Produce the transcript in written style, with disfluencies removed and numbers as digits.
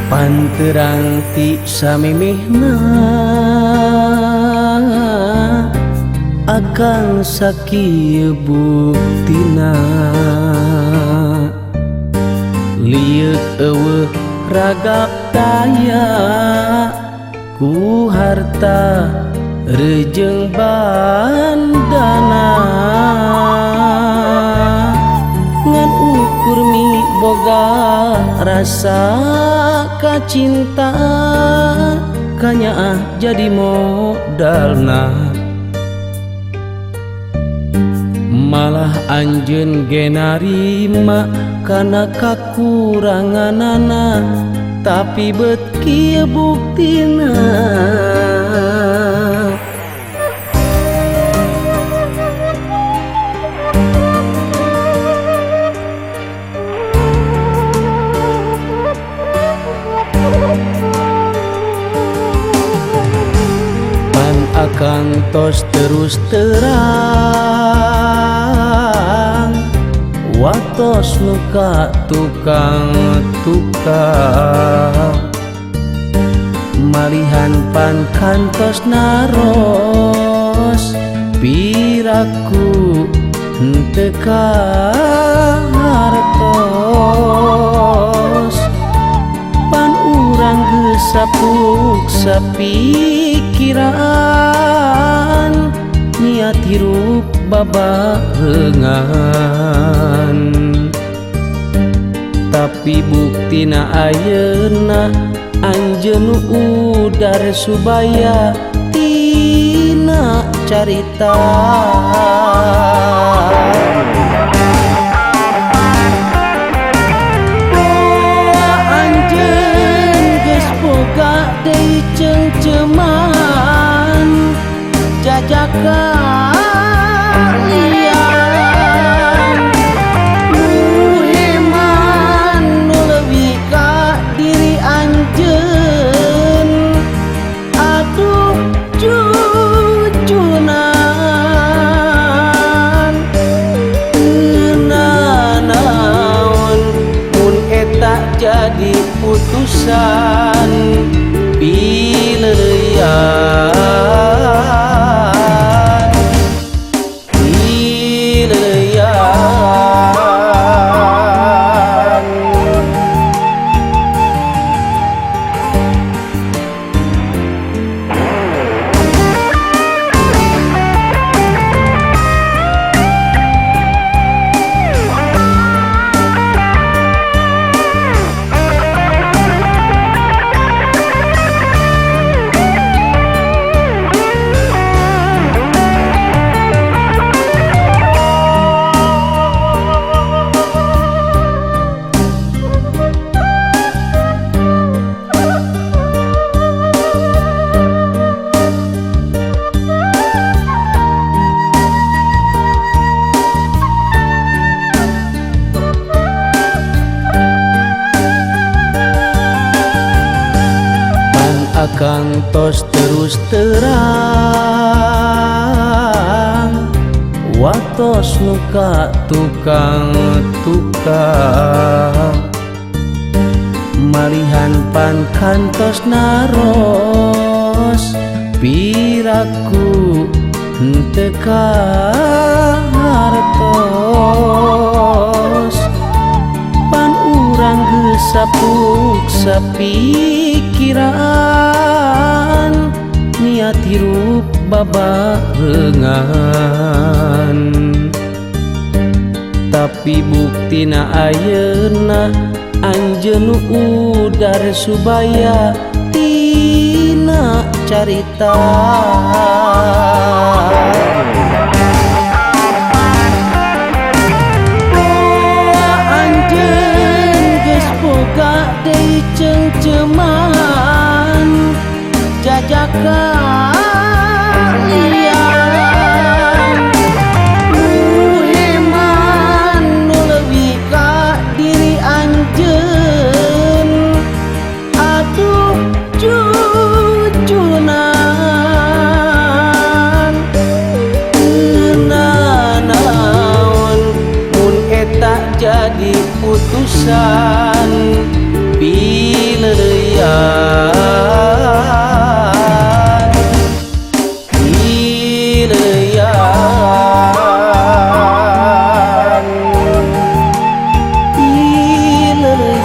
Panterang ti samimihna akang sakieu buktina, lieuk eueuh ragap taya ku harta rejeung bandana, ngan ukur mi boga rasa kacinta kanyaah jadi modalna. Malah anjeun ge narima kana kakuranganana, tapi bet kieu buktina. Pan akang tos terus terang watos nu ka tukang tukang, malihan pan kantos naros piraku henteu kahartos. Pan urang geus sapuk sapikiran niat hirup babarengan, tapi buktina ayeuna anjeun nu udar subaya tina carita. Anjeun geus boga deui ceungceuman jajaka lian, nu heman nu leuwih ka diri anjeun, aduh jujunan teu nanaon mun eta jadi putusan pileuyan. Akang tos terus terang watos nu ka tukang tukang, malihan pan kantos naros piraku henteu kahartos. Pan urang geus sapuk sapikiran niat hirup babarengan, tapi buktina ayeuna anjeun nu udar subaya tina carita. Anjeun geus boga deui ceungceuman jajaka lian, nu heman nu leuwih ka diri anjeun, aduh jujunan teu nanaon mun eta jadi putusan pileuyan. Leleyan. Ileleyan. Ileleyan.